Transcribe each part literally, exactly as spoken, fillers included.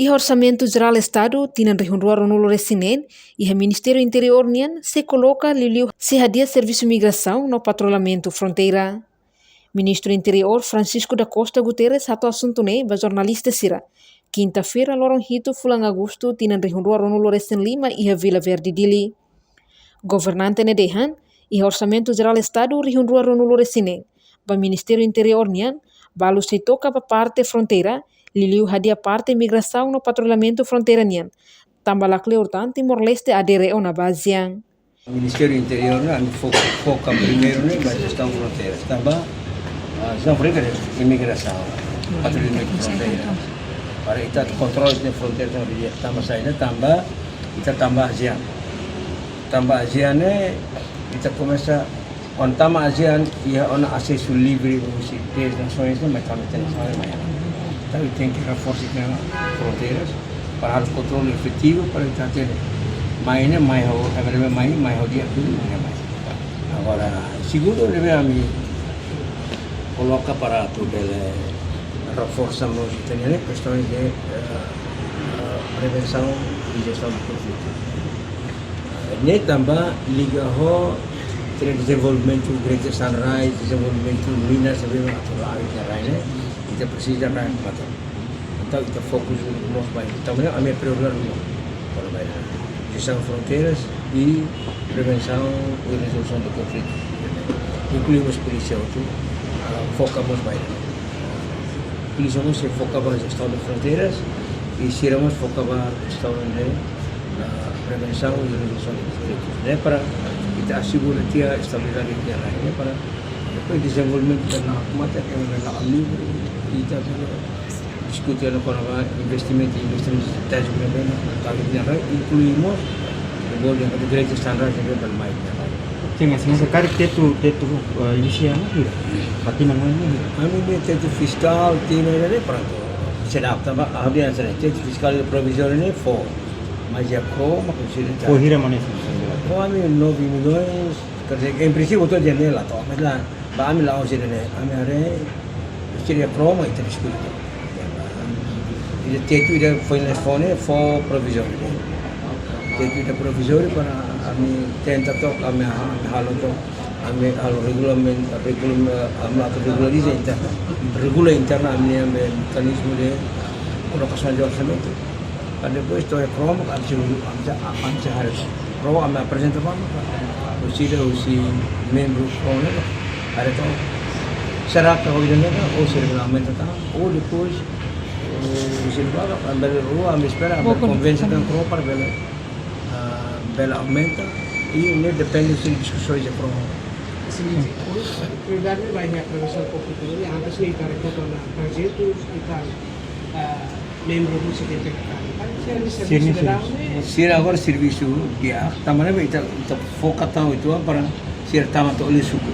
Iha Orsamentu Jerál Estadu tinan rihun rua ruanulu-resin-neen, iha Ministériu Interiór nian sei koloka liuliu sei hadi'a servisu migrasaun no patrullamentu fronteira. Ministru Interiór Francisco da Costa Guterres hato'o asuntu ne'e ba jornalista sira, kinta-feira loron hitu fulan Agostu tinan rihun rua ruanulu-resin-lima iha Vila Verde, Dili. Governante ne'e dehan, iha Orsamentu Jerál Estadu rihun rua ruanulu-resin-neen, ba Ministériu Interiór nian, balu sei toka ba parte fronteira, liuliu hadi'a parte migrasaun no patrullamentu fronteira nian, tanba lakleur tan Timor-Leste adere ona ba ASEAN. Ministériu Interiór ne'e, ami fo-, foka primeiru ne'e ba jestaun fronteira. Tanba, ah, jestaun fronteira, imigrasaun, patrullamentu fronteira. Para ita kontrola fronteira, tanba, tanba saida, tanba, ita tama ba ASEAN. Tama ba ASEAN ne'e, ita komesa, kuandu tama ba ASEAN, iha ona asesu livre husi dez nasoens ne'e, mai tama internasionál mai. Entaun, tenke reforsa fronteiras, para halo kontrolu efetivu, para ita hatene mai ne'e, mai ho, agora mai, mai ho di'ak duni, mai, mai. Agora, segundu, ne'ebé ami koloka para atu bele reforsa mós ita-nia kestaun de, eh, eh, prevensaun i jestaun de konflitu. Ne'e tanba liga ho ita-nia dezenvolvimentu Greater Shan Rain, dezenvolvimentu minas, ne'ebé mak atu la'o iha rai ne'e, ita presiza rai matan. Entaun ita fokus mós ba, entaun ami prioridade mós para ba jestaun fronteiras i prevensaun i rezolusaun de konflitu. Inklui mós polísia hotu, ah, foka mós ba. Polísia mós sei foka ba jestaun de fronteiras, i sira mós foka ba jestaun de, ah, prevensaun i rezolusaun de konflitus. Ne'e para ita asegura tiha estabilidade iha rai, ne'e para depois dezenvolvimentu ita la'o matan, ita la'o livre, ita diskute ona kona-ba investimentu, investimentu estratéjiku ne'ebé mak iha rai, inklui mós, boleh ada Greater Shan Rain ne'ebé mak iha rai. Sin, mas, mas karik tetu, tetu, eh, inisiál ne'e hira? Fatin nang ne'e hira? Ami-nia tetu fiskál, tinan ne'e prontu. Sedap, tanba, ah, biasa ne'e, tetu fiskál provizóriu ne'e fó. Mas iha KRO, mak konsege. Fó hira mak ne'e? Fó ami nove milhões, quer dizer, em princípio, estou dizendo lá, tá, mas lá, ba ami la'ós ida-ne'e, ami haree, sira iha KRO mak ita diskute. Ida tetu ida foin la'o fó ne'e, fó provizóriu. Tetu ida provizóriu para ami tenta to'o, ami ha-, ami halo to'o, ami halo regulamentu, regulam-, eh, ami atu regulariza interna. Regula interna ami, ami mekanizmu de kolokasaun de orsamentu. Para depois to'o iha KRO mak ami sei, ami sei, ami sei haree. KRO ami aprezenta ba, husi ida, husi membru KRO ne'e, haree to'o, será que ohin ne'e, ou se regulamenta tan, ou depois, ou se regulamenta, ami bele, ou ami espera, ami bele konvense tan KRO para bele, ah, bele aumenta, i ne'e depende husi diskusoens iha KRO. Sin, sin. Prioridade ne'e ba iha prevensaun konflitu ne'e, antes ne'e ita rekruta ona trezentus i tal, ah, membru husi D P K K. Kan sira, sira, sin, sin, sidadaun ne'e. Sira agora servisu di'ak, tanba ne'e ita, ita foka tan uitoan para sira tama to'o lia suku.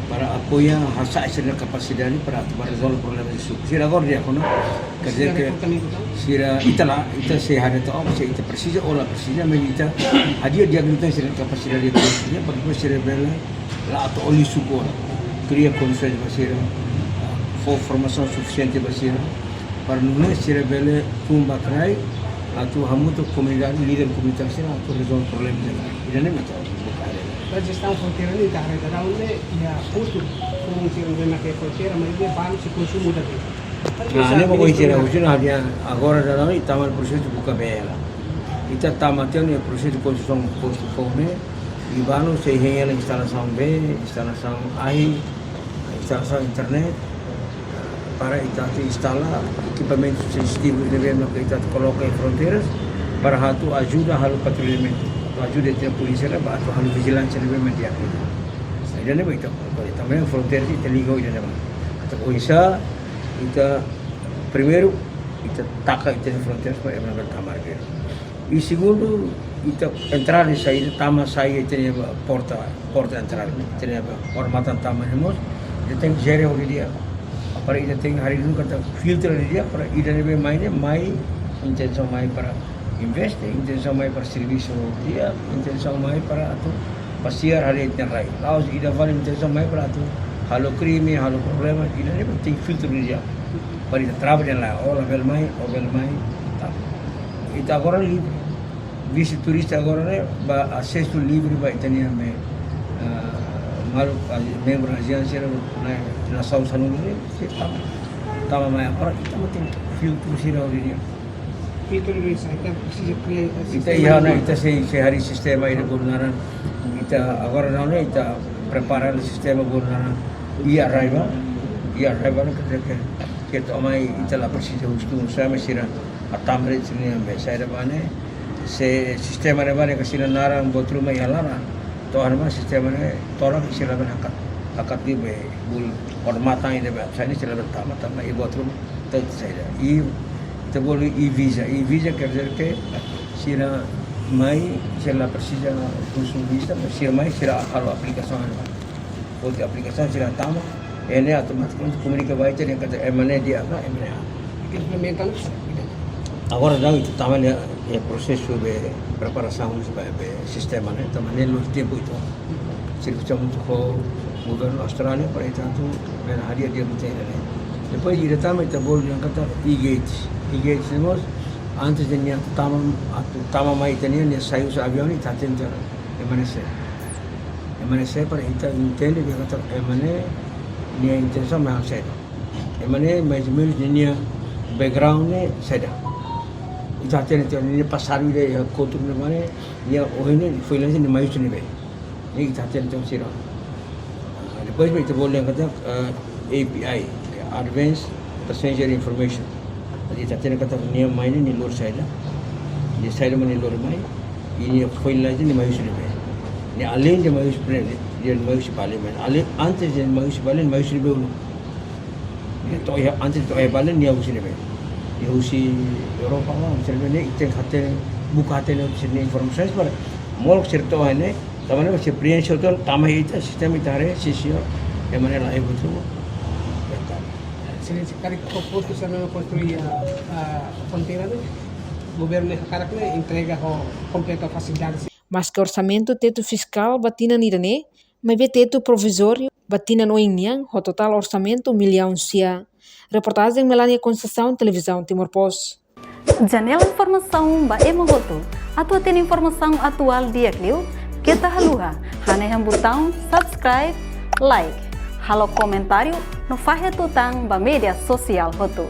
Para apoia, hasa'e sira-nia kapasidade para atu ba rezolve problema de suku. Sira agora di'ak ona, quer dizer que sira, ita la, ita sei haree to'o, se ita presiza ou la presiza, mas ita hadi'a di'ak liután sira-nia kapasidade, para depois sira bele la'o to'o lia suku ona. Kria kondisoens ba sira, fó formasaun sufisiente ba sira, para nune'e sira bele tun ba rai, atu hamutuk ho komunidade, líder komunitáriu sira, atu rezolve problema sira. Ida-ne'e mak ita buka haree. Ba jestaun fronteira ne'e ita haree daudaun ne'e, iha kustu fronteira ne'e, na ke fronteira, mas iha balu sei konsumu duni. Ah, ne'e mak ohin sira, ohin sira hadi'a agora daudaun ne'e, ita tama prosesu buka bee hela. Ita tama tiha ona prosesu konstrusaun postu foun ne'e, i balu sei hein hela instalasaun bee, instalasaun ahi, instalasaun internet, para ita atu instala ekipamentu sensitivu ne'ebé mak ita atu koloka iha fronteiras, para atu ajuda halo patrullamentu, atu ajuda ita-nia polísia ne'e, ba atu halo vijilánsia ne'ebé mak di'ak. Ida-ne'e mak ita, tanba fronteira ita liga ho ida-ne'e mak. Atu oinsá ita, primeiru, ita taka ita-nia fronteiras para ema bele tama bee. I segundu, ita entrada i saída, tama sai, ita-nia porta, porta entrada, ita-nia porta matan tama ne'e mós, ita tenke jere ho di'ak. Para ita tenke haree duni katak filtra ho di'ak, para ida ne'ebé mai ne'e, mai, intensaun mai para investe, intensaun mai para servisu ho di'ak, intensaun mai para atu pasiar haree ita-nia rai. La'ós ida fali intensaun mai para atu halo krime, halo problema, ida ne'e tenke filtra ho di'ak. Para ita trava de'it lai, ó labele mai, ó bele mai, Ita agora livre. Vista turista agora ne'e, ba asesu livre ba ita-nia be, ah, maluk, ah, membru ajian sira, ne'e, nasaun sanulu ne'e, sira tama. Tama mai agora, ita mós tenke filtru sira hodi nia. Filtru ne'e saida, ita presiza kria, ita sistema iha ona, ne'e. Ita sei, sei harii sistema ida bolu naran. Ita agora ne'e, ita prepara sistema bolu naran. E-arrival, e-arrival ke, ke, ke tama mai ita la presiza husu, husu mai sira. Hatama de'it sira-nia be saida ba ne'e, se sistema ne'ebá ne'e ke sira naran buat ruma iha laran. To'o ona sistema ne'e torak sira labele hakat, hakat de'it be bulu odamatan ida be sai ne'e sira labele tama, tama iha buat ruma. Ita saida. I, ita bolu e-visa, e-visa quer dizer que sira mai, sira la presiza husu visa, mas sira mai, sira halo aplikasaun ne'ebá. Hodi aplikasaun sira tama, ne'e automatikamente komunika ba ita dehan katak ema ne'e di'ak ka ema ne'e aat. Implementa no bisa, bisa. Agora daudaun ita tama iha, iha prosesu de preparasaun ba, ba sistema ne'e, tanba ne'e lori tempu uitoan. Sira kusa hamutuk ho governu Austrália para ita atu bele hadi'a di'ak ita-nia ne'e. Depois ida tama ita bolu dehan katak e-gate. E-gate ne'e mós antes de nia tama, atu tama mai ita-nia, nia sai husi aviaun ita hatene ema ne'e sé. Ema ne'e sé para ita entende dehan katak ema ne'e nia intensaun mak saida. Ema ne'e mais ou menus nia, nia background ne'e saida. Ita hatene tiha nia pasadu ida iha kotuk ne'ebá ne'e, nia ohin ne'e foin la'ós nia mai husi ne'ebé. Ne'e ita hatene tiha sira. Ah, depois mak ita bolu dehan katak, ah, A P I, Advance Passenger Information. Jadi ita hatene katak nia mai ne'e nia lori saida. Nia saida mak nia lori mai. I nia foin la'ós nia mai husi ne'ebé. Nia alin nia mai husi Brazil, nia mai husi Bali mai. Alin antes nia mai husi Bali, nia mai husi ne'ebé uluk. Nia to'o iha, antes to'o iha Bali nia husi ne'ebé. Nia husi Europa ka, husi ne'ebé ne'e, ita tenke hatene, buka hatene husi nia informasaun para molok sira to'o iha ne'e, tanba ne'e sira preenxe hotu, tama iha ita, sistema ita haree, si sira, ema ne'e la iha buat ruma. Exelénsia, karik ho postu sira ne'ebé konstrui iha, ah, fronteira ne'e, governu hakarak ne'e entrega ho kompleta fasilidade. Maske orsamentu tetu fiskál ba tinan ida-ne'e, maibé tetu provizóriu ba tinan oin nian ho totál orsamentu millaun sia. Reportajen Melania Conceição, Televizaun Timor Post. Janela informasaun ba ema hotu. Atu hatene informasaun atuál di'ak liu, keta haluha hanehan butaun subscribe, like, halo komentáriu no fahe tutan ba média sosiál hotu.